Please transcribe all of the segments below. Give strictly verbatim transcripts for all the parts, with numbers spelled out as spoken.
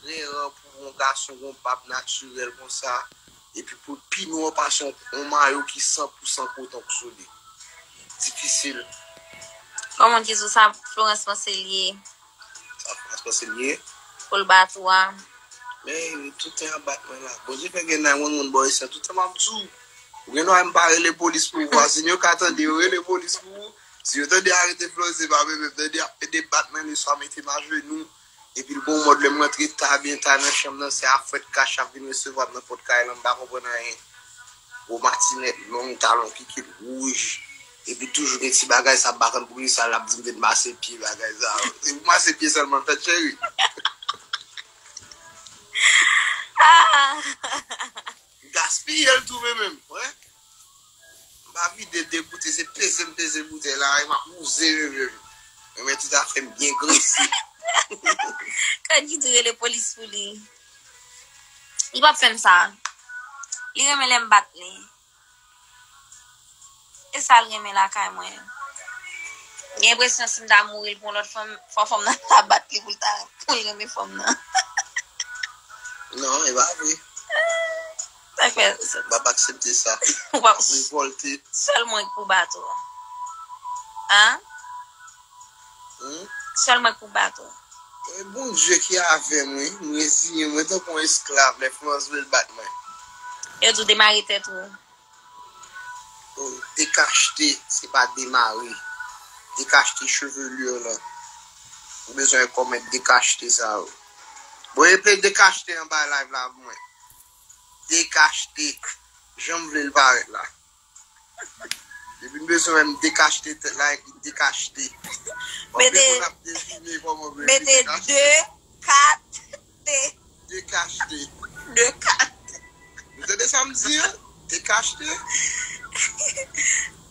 Trè ra pou yon gason gen yon bab natirèl konsa, epi pou l pi nwa pase yon, yon mayo ki san pou san koton k sou li. Difisil. Kòman ki sou sa Florence panse l ye? Sa Florence panse l ye? Pou l bat ou a. Men, tout tan y ap bat mwen la. Bondye fè gen nine one one bò isi a. Tout tan m ap di w, ou gen dwa m pa rele polis pou ou. Vwazen yo ka tande, yo rele polis pou ou. Si yo tande arete Florence, se pa mwen menm. Tande y ap pede bat mwen, leswa mete m ajenou. Epi l gon mòd lè m rantre ta byen ta nan chanm nan, se a fwèt kach ap vin resevwa m nan pòt kay lan, m pa konprann anyen. Gwo matinèt long, talon kikit wouj. Epi toujou gen ti bagay sa, m pa konn poukisa l ap di m vin mase pye bagay sa. Se pou mase pye sèlman l fèt, cheri. Ah! M gaspiye l tou men menm, wè. M pa vide de boutèy, se peze m peze boutèy la, e m ap wouze menm menm. Mwen men tout afè m byen gresi. Kandidi rele polis pou li. Li p ap fè m sa. Li renmen lè m bat li. E sa l renmen lakay mwen. Gen enpresyon si m ta mouri l pou yon lòt fanm, fò fanm nan ta bat li pou l ta pou l renmen fanm nan. Non, e pa vre. Sa fè M p ap aksepte sa. ou p ap M ap revòlte. Sèl mwen k pou bat ou. An? Hmm? Sèl mwen k pou bat ou. E Bondye ki avè m, wi. M reziyen mwen tankou yon esklav lè Florence vle l bat mwen. Yo di w demare tèt ou. Oh, dekachte, se pa demare. Dekachte chevelure lan. Ou bezwen kòmèt dekachte sa yo. Bon, epe dekachte anba live la pou mwen. Dekachte. Jan m vle l parèt la. Depi m bezwen wè m dekachte tèt la, epi dekachte. Anpil Mete- moun ap devine kòman m vle Mete dekachte. de kat te. Dekachte. De kat. Ou tande sa m di an? Dekachte?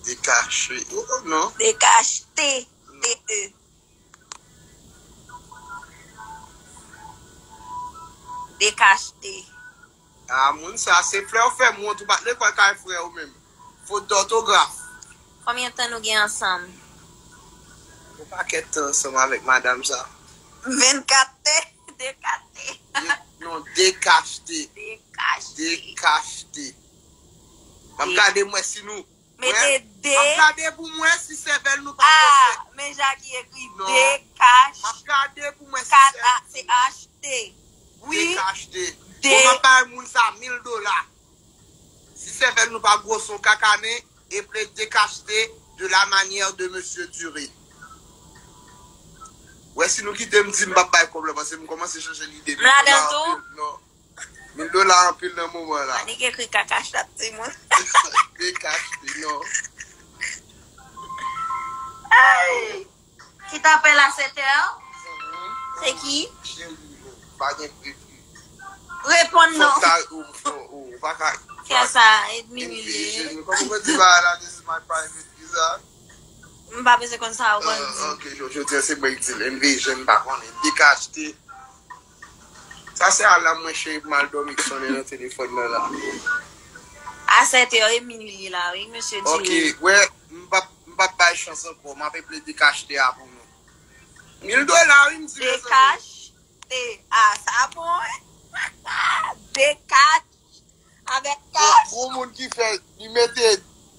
Dekache. Oh, oh, non. Dekachte. T E. Dekachte. Ah, moun sa, se frè w fè m wont, ou pa t lekòl kay frè w menm. Fot dòtograf. Konbyen tan nou gen ansanm? Yon pakèt tan ansanm avèk madanm sa. Vennkat te. Dekachte. De- non, dekachte. Dekachte. Dekachte. M ap gade mwen si nou. Mete de. M ap gade pou mwen si sèvèl nou pa Ah, pwose. Men Jackie ekri Non. Dekache. M ap gade pou mwen si Kat sèvèl a se achte. Wi. Dekachte. De- Bon, m ap bay moun sa mil dola. Si sèvèl nou pa gwo son kakanen, eple dekachte de la manière de Monsieur Duré. Wè si nou kite m di m p ap bay kòb la, paske m kòmanse chanje lide. M ladan tou? Non. Mil dola anpil nan moman la. Annik ekri kakachat timoun. Dekachte, non. Ay! Ki t apèl a sèt è? Se ki? Cheri, pa gen pri. Reponn non. Fòk ta, ou, ou, ou pa ka. Fè sa, Edmini li ye. Envision. Kòman w di ba la, this is my private visa? M pa bezwen konn sa ou konn Ah, di. ok, jodi a se mwen ki di l. Envision, m pa konnen. Dekachte. Sa se alam mwen cheri pou m al dòmi k sonnen nan telefòn nan la. A sèt è, Edmini li ye la, wi, mesye Ok, Diri. Wè, m p ap, m p ap bay chans ankò. M ap eple dekachte a pou nou. Mil dola, wi, m di mezanmi. Dekachte. A, sa bon, wi. Dekache. Avèk kach. Pou moun ki fè, li mete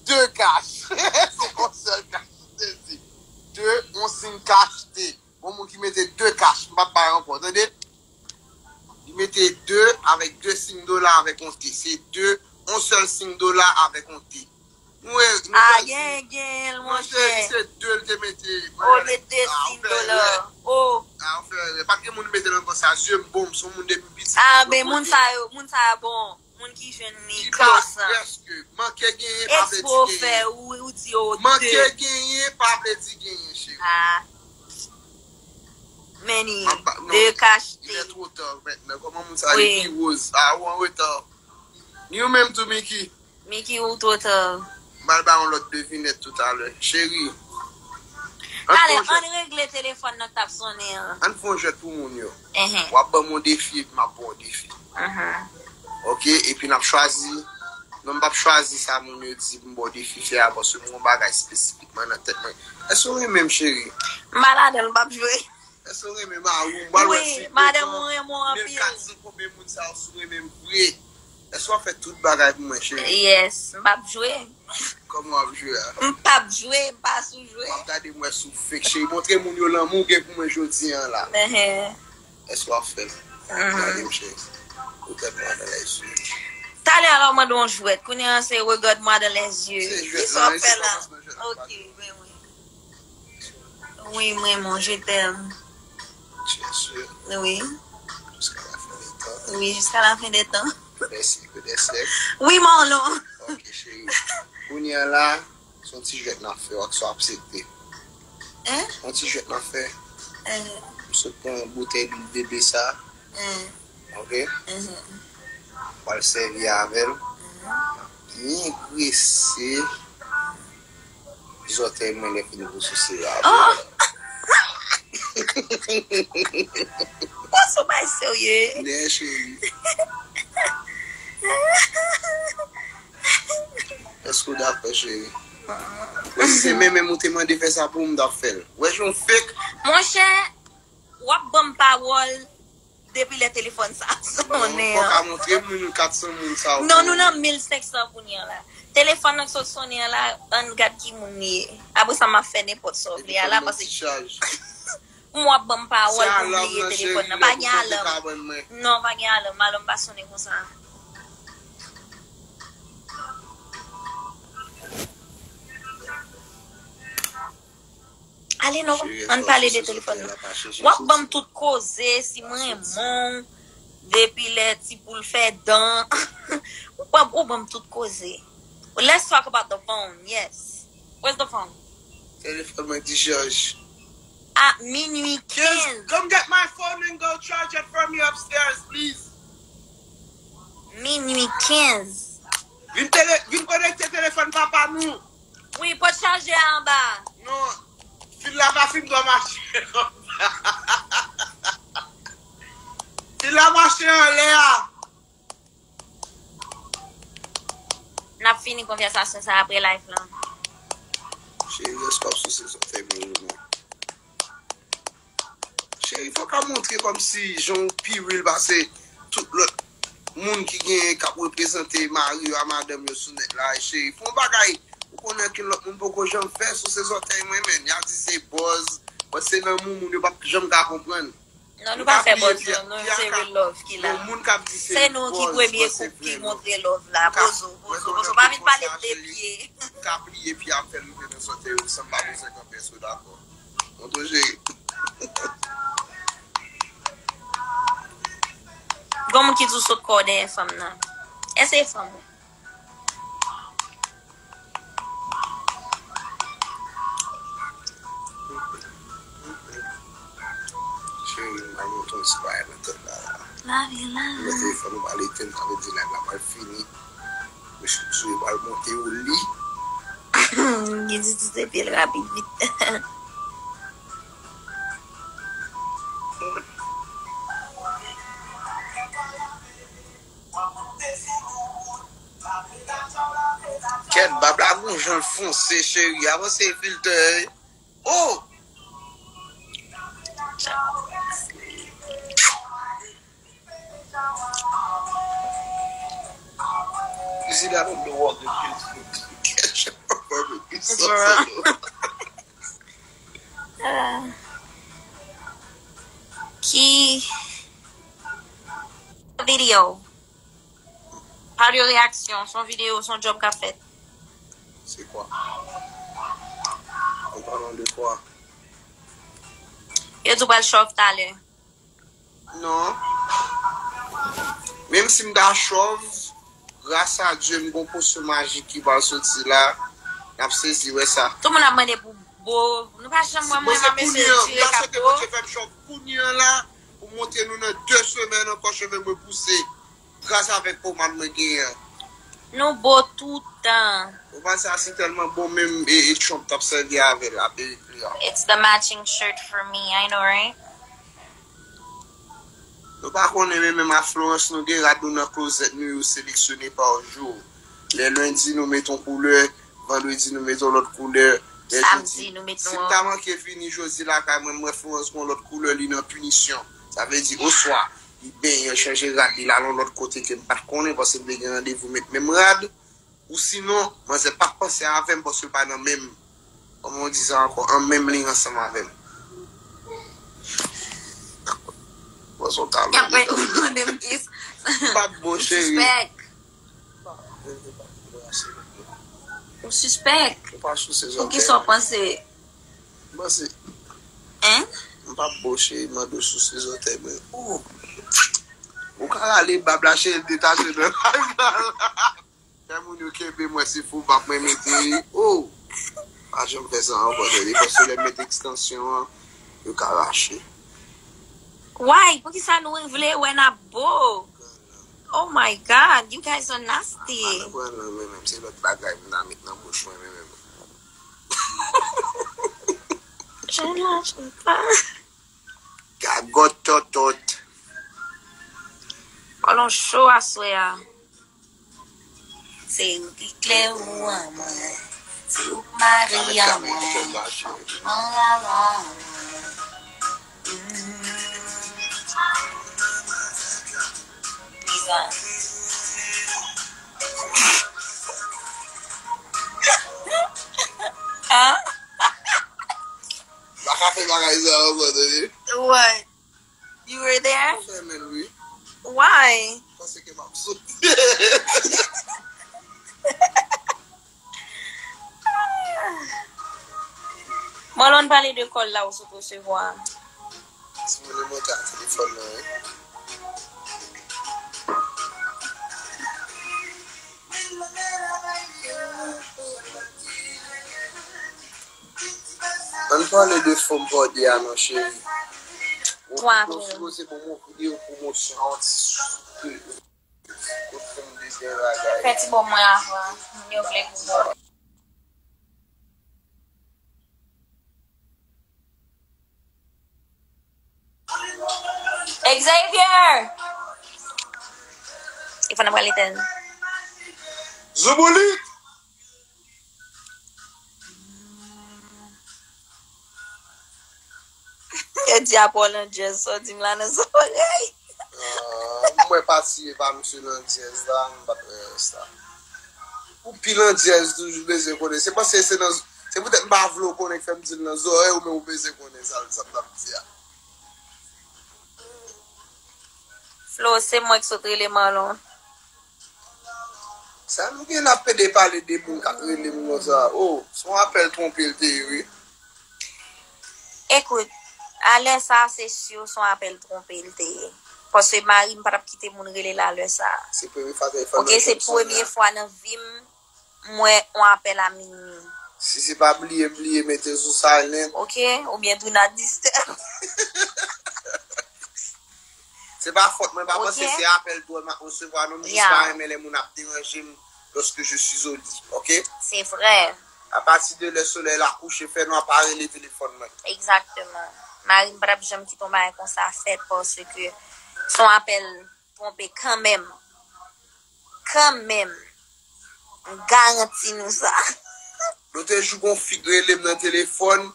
de kach. Se yon sèl kach, m te di. De, yon siy kach te. Bon moun ki mete de kach, m p ap bay ankò, tande? Li mete de avèk de siy dola avèk yon T. Se de, yon sèl siy dola avèk yon T. Nou e, nou A, fè- gen, gen, Monchè, monchè. Se de l te mete. Olye de siy dola. O. A, ou fè erè. Pa t gen moun mete nan konsa. Zye m bon, m se yon moun depi m piti. A, ben, moun sa yo, moun sa yo bon. Moun ki jwenn li, Ki pa klos. Prèske. Manke genyen, pa vle di Ekspo fè, genyen. ou, ou di yo Manke de. Genyen, pa vle di genyen, cheri. A. Men ni, M ap ba- non. Dekachte. Il est trop tard maintenant. Kòman moun sa Wi. Li pi woz? A, ou an reta. Ni ou menm tou, Miki. Miki, ou twò ta. M al ba yon lòt devinèt toutalè. Cheri. Talè, Ann fè yon jwèt. Ann regle telefòn nan k t ap sonnen an. Ann fè yon jwèt pou moun yo. Enhen. W ap ban m yon defi epi m ap ba w yon defi. Enhen. Ok? Epi n ap chwazi. Non, m p ap chwazi sa moun yo di pou m ba w defi fè a, paske m gon bagay espesifikman nan tèt mwen. Èske w renmen m, cheri? M pa ladan l, m p ap jwe. Èske w renmen mari w? M pral wè si wi, madanm ou renmen w anpil. Mil kat san konbyen moun sa yo si w renmen m vre? Èske w ap fè tout bagay pou mwen, cheri? Yes, m p ap jwe. Kòman w ap jwe a? M p ap jwe, m pa sou jwe. W ap gade m wè si w fake, cheri. Montre moun yo lanmou w gen pou mwen jodi an la. Èske w ap fè l? Gade m, cheri. Ou tèt mwen nan lèzye. Talè a la w mande yon jwèt. Kounye a se regarde-moi dans les yeux. Kisa w ap fè la? Ok, ben wi. Wi, m renmen w, je t'aime. Tu es sûr? Wi. Jusqu'à la fin des temps? Wi, jusqu'à la fin des temps. Des siècles des siècles? Wi, Marlon. Ok, cheri. Kounye a la, se yon ti jwèt n ap fè, w ap swa aksepte. Hein? Yon ti jwèt n ap fè. M sot pran boutèy lwil bebe sa. Ok? Pral sèvi avè l. Byen grese zòtèy mwen lè fini pou souse la. Oh! Bon, se yon bagay serye. Nè, cheri. Èske w dakò, cheri? Wè, si se mwen menm ou te mande fè sa pou m, m t ap fè l. Wè, jan w fake. Monchè, w ap ban m pawòl depi lè telefòn sa sonnen an. Non, ou poko montre moun kat san moun sa yo. Non, nou nan mil senk san kounye a la. Telefòn nan k sot sonnen an la, ann gad ki moun li ye. Apre sa, m ap fè nenpòt sa w vle a la, paske m w ap ban m pawòl pou m bliye telefòn nan. Pa gen alanm. Non, pa gen alanm. Alanm pa sonnen konsa. Ale non, ann pale de telefòn nan. W ap ban m tout koze, si m renmen w, depi lè ti poul fè dan. Ou ban, ou ban m tout koze. Let's talk about the phone, yes. Where's the phone? Telefòn mwen dichaj. A minui kenz. Come get my phone and go charge it for me upstairs, please. Minui kenz. Vin tele, vin konekte telefòn papa nou. Wi, pot chaje a anba. Non, fil la pa fin dwa mache. Fil la mache anlè a. N ap fini konvèsasyon sa apre live lan. Cheri, èske w ap souse zòtèy mwen wi, non? Cheri, fòk a montre kòmsi jan w pi real pase tout lòt moun ki gen, k ap reprezante mari yo a madanm yo sou nèt la. Cheri, fè yon bagay. Ou konnen ankenn lòt moun poko janm fè, souse zòtèy mwen, menn. Y a di se buzz, but se lanmou moun yo p ap janm ka konprann. Non, nou pa fè buzz, non, non, se real love ki la. Se nou ki premye koup ki montre love la. Pozo, pozo, pozo. Pa vin pale de pye. M ka pliye pye a m fè l rive nan zòtèy yo san m pa bezwen kanpe, èske w dakò? Montre w cheri. Gon moun ki di w sot kò w dèyè fanm nan. Èske se fanm ou? Cheri, m pral montre w ti bagay nan tèt la. Lavi, lavi. Mwen telefòn ou pral etenn, sa vle di live la pral fini. Mesye Dye pral monte o li. Li di ti se pye l rapid vit. Kèt, bab la gon jan l fonse, cheri. Avanse filtè. Oh! You see that on the wall, the beautiful ketchup barbecue sauce. Ah. Ki video? Pale yo reaksyon, se yon videyo, se yon djòb k ap fèt. C'est quoi? En parlant de quoi? Yo di w pral chòv talè. Non. Menm si m ta chòv, gras a Dye, m gon posyon majik ki pral soti la. N ap sezi wè sa. Tout moun ap mande pou bo. Nou pa janm wè mwen ak mesye Dye k ap bo. Bondye fè m chòv kounye a la pou montre nou nan de semèn ankò cheve mwen pouse. Gras avèk pomad mwen genyen an. Nou bo toutan. Pomad sa si tèlman bon, menm e, e Trump t ap sèvi avè l, a perik li an. It's the matching shirt for me, I know, right? Nou pa konnen, men menm a Florence, nou gen rad nou nan klozèt nou, yo seleksyone pa jou. Lè lendi, nou met yon koulè, vandredi, nou met yon lòt koulè. Samdi, nou met nou an. Si m ta manke vini jodi lakay mwen, m wè Florence gon lòt koulè, li nan pinisyon. Sa vle di, oswa, li benyen, l chanje rad, li al yon lòt kote ke m pa t konnen, paske m te gen randevou met menm rad. Ou sinon, manzè p ap panse avè m, paske l pa nan menm, kòman w di sa ankò, an menm liy ansanm avè m. Pran son talon. Y ap mande m kis. M p ap bon, cheri. Suspèk. Ou sispèk? Ou pa souse zòtèy. Poukisa w panse? M panse. Hein? M p ap bon, cheri, mande w souse zòtèy mwen. Ou, ou ka rale bab la, cheri, detache nan live la. Fè moun yo kenbe mwen, se fou bab mwen mete. Oh! Pa janm fè sa ankò, tande, paske lè m met ekstansyon an, yo ka rache. Why? Poukisa nou vle wè n ap bo? Oh my God, you guys are nasty. Pa nan pran nan men menm, se lòt bagay m ta met nan bouch mwen men menm. Je lâche pas. Gagòt tòtòt. Kòlon cho aswè a. Se ou ki kle ou an mwen. Se ou k mari an mwen. Konpliman lavi an mwen. Bizarre. Hein? M pa ka fè bagay sa ankò, tande. What? You were there? Mwen fèmen l, wi. Why? Paske m ap soti. Bon, lè w pale de kòl la ou sot resevwa. Si moun nan monte a telefòn nan, wi. Ann pale de fòm bòde a non, cheri. Ou sipoze bon, yon videyo pwomosyon a yon ti sou. Kot fòm de byen bagay. Fè ti bò mwen avan. Moun yo vle pou bò. Xavier! Telefòn nan pral etèn. Zoubolit! Yo di apre w nan djèz, sa w di m la nan zòrèy. Ah, m wè pati e pa misye nan djèz la, m pa t wè rès la. Ou pi nan djèz toujou bezwen konnen. Se paske se nan, se poutèt m pa vle w konnen k fè m di l nan zòrèy ou, men ou bezwen konnen sa, sa m t ap di a. Flo, se mwen k sot rele Marlon. Sa nou gen n ap pede pale de moun k ap rele m konsa? Oh, se yon apèl twonpe l te ye, wi. Ekout, alè sa a, se si se yon apèl twonpe l te ye. Paske mari m pa t ap kite moun rele l alè sa a. Se premye fwa telefòn nan jwenn sonn la. Ok, se premye fwa nan vi m m wè yon apèl a minui. Si se pa bliye, bliye mete sou silent. Ok, oubyen do not disturb. Se pa fòt mwen, pa panse se apèl dwòl m ap resevwa non, m jis pa renmen lè moun ap deranje m lorsque je suis au lit, ok? Se vrè. A pati de lè solèy la kouche, fè nwa, pa rele telefòn mwen. Egzakteman. Mari m pa t ap janm kite yon bagay konsa fèt paske se yon apèl twonpe kanmenm. Kanmenm. M garanti nou sa. Lote jou gon fi k rele m nan telefòn,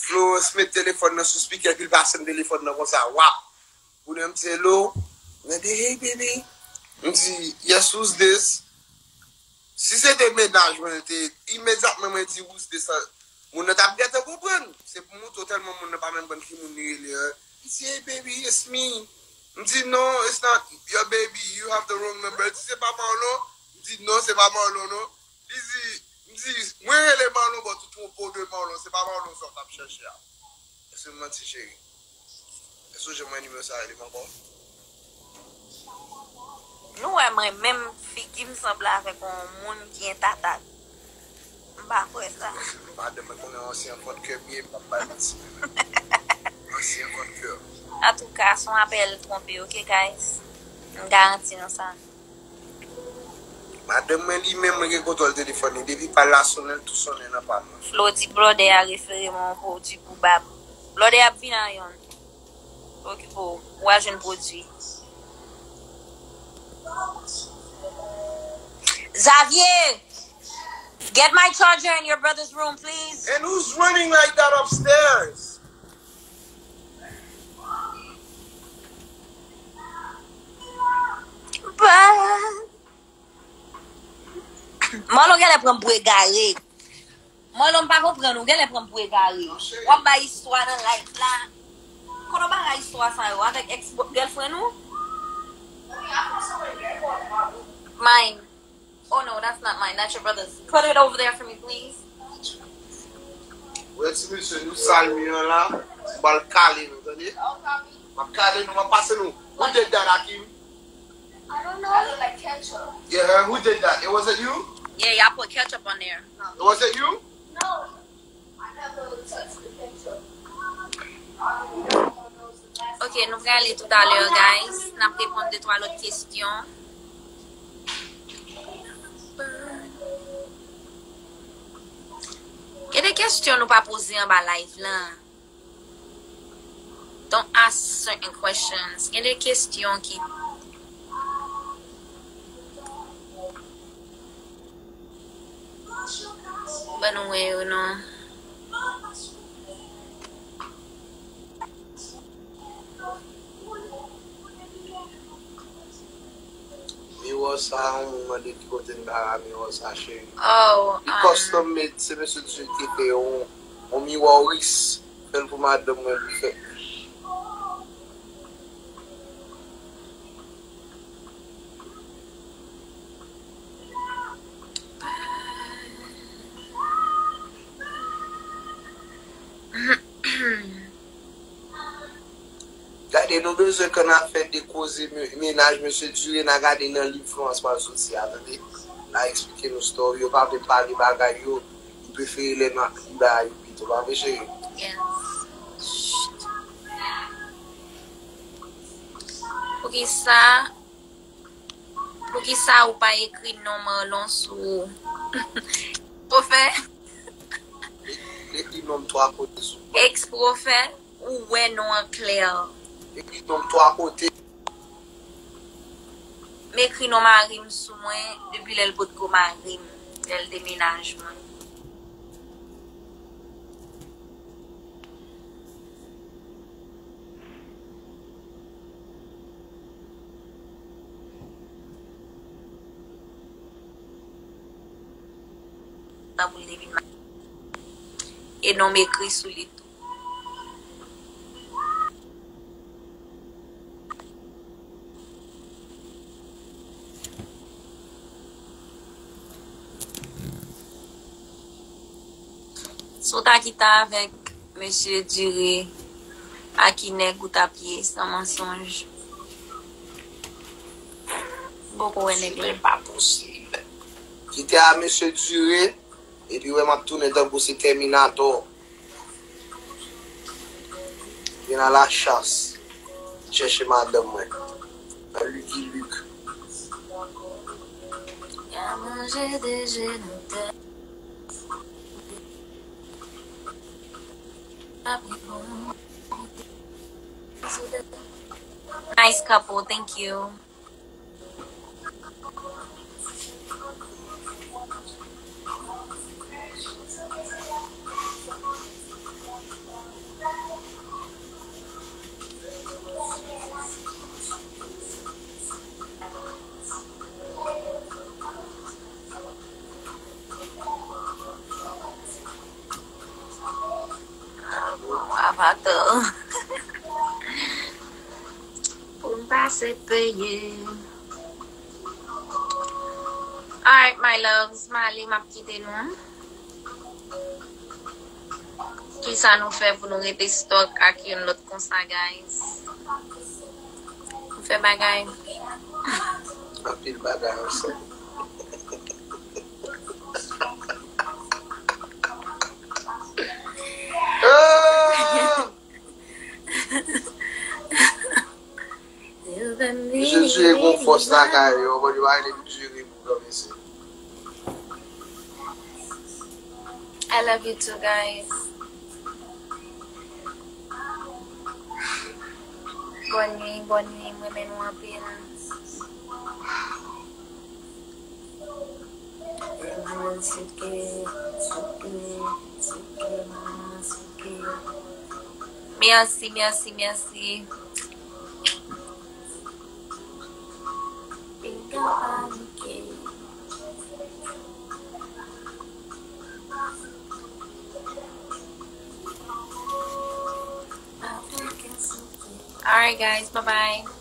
Florence met telefòn nan sou spikè epi l pase m telefòn nan konsa, wap. Kounye a m di hello, mwen di hey baby. M di yes, who's this? Si se te mennaj mwen l te ye, imedyatman mwen di who's this la, moun nan t ap gentan konprann. Se pou moutre w tèlman moun nan pa menm konn ki moun li rele an. Li di hey baby, it's me. M di no, it's not your baby, you have the wrong number. Li di se pa Marlon. M di non, se pa Marlon non. Li di, m di mwen rele Marlon, but ou twonpe w de Marlon, se pa Marlon sa w t ap chèche a. Èske m manti, cheri? Èske w janm wè nimewo sa a rele m ankò? Nou wè mwen menm figi m sanble avèk yon moun ki entatat. M pa kwè sa. Madanm mwen konnen ansyen fòt kè m ye, m p ap bay manti menm. Ansyen fòt kè. Antouka, se yon apèl twonpe, ok, guys? M garanti nou sa. Madanm mwen li menm, mwen gen kontwòl telefòn li. Depi pa l la sonnen, l tou sonnen nan pa mwen. Flo di blòdè a refere mwen yon pwodui pou bab. Blòdè ap vin a yonn. Okipe w, w a jwenn pwodui. Xavier! Get my charger in your brother's room, please. And who's running like that upstairs? Marlon genlè pran m pou egare. Marlon, m pa konprann ou, genlè pran m pou egare. W ap bay istwa nan live la. Kote w bay istwa sa yo avèk ex girlfriend ou? Mine. Oh no, that's not mine. That's your brother's. Put it over there for me, please. Wè ti mesye, nou sal mi an la. M pral kale nou, tande? M ap kale nou, m ap pase nou. Who did that, Akeem? I don't know. I look like ketchup. Yeah, who did that? It wasn't you? Yeah, y'all put ketchup on there. It wasn't you? No. I never touched the ketchup. Ok, nou prale toutalè, guys. N ap reponn de twa lòt kesyon. Gen de kesyon nou pa poze anba live lan. Don't ask certain questions. Gen de kesyon ki Ban nou wè yo non. Miwa sa, yon moun mande ki kote m ta ra miwa sa, cheri. Oh, Li custom made, se mesye Dye ki fè yon, yon miwa ris. Fè l pou madanm mwen, pou fè. Gade, nou bezwen, kan n ap fè de koze me- mennaj mesye Dure, n a gade nan liv Florence pral soti a, tande? N a eksplike nou story yo, pa vle pale bagay yo, li prefere lè n ap li ba yo pito, pa vre, cheri? Yes. Poukisa, poukisa ou pa ekri non Marlon sou ou? Ou fè? Li, li, li non m twa kote sou. Eksprofè, ou wè non an klè. Ekri non m twa kote. M ekri non mari m sou mwen depi lè l potko mari m, lè l te mennaj mwen. Tankou l te vin ma- E non m ekri sou li tou. Si w ta kite avèk mesye Dure, a ki nèg ou t ap ye, san mansonj? M poko wè nèg la. Kite a mesye Dure, epi wè m ap tounen tankou se Terminator. Vin a la chas. Chèche madanm mwen. Nan Lucky Luke. Y a manje de je nan tè. Nice couple, thank you. Avatar. Pou m pase peye. Alright, my loves, m ale, m ap kite nou. Kisa nou fè pou nou rete stuck ak youn lòt konsa, guys? Nou fè bagay. Anpil bagay ansanm. Ah! Misye Dure gon fòs lakay li, yo pa rele Dure pou kanpe se. I love you too, guys. Bòn nwi, bòn nwi, m renmen nou anpil. Mèsi, mèsi, mèsi. Pinga panike. Alright, guys, bye bye.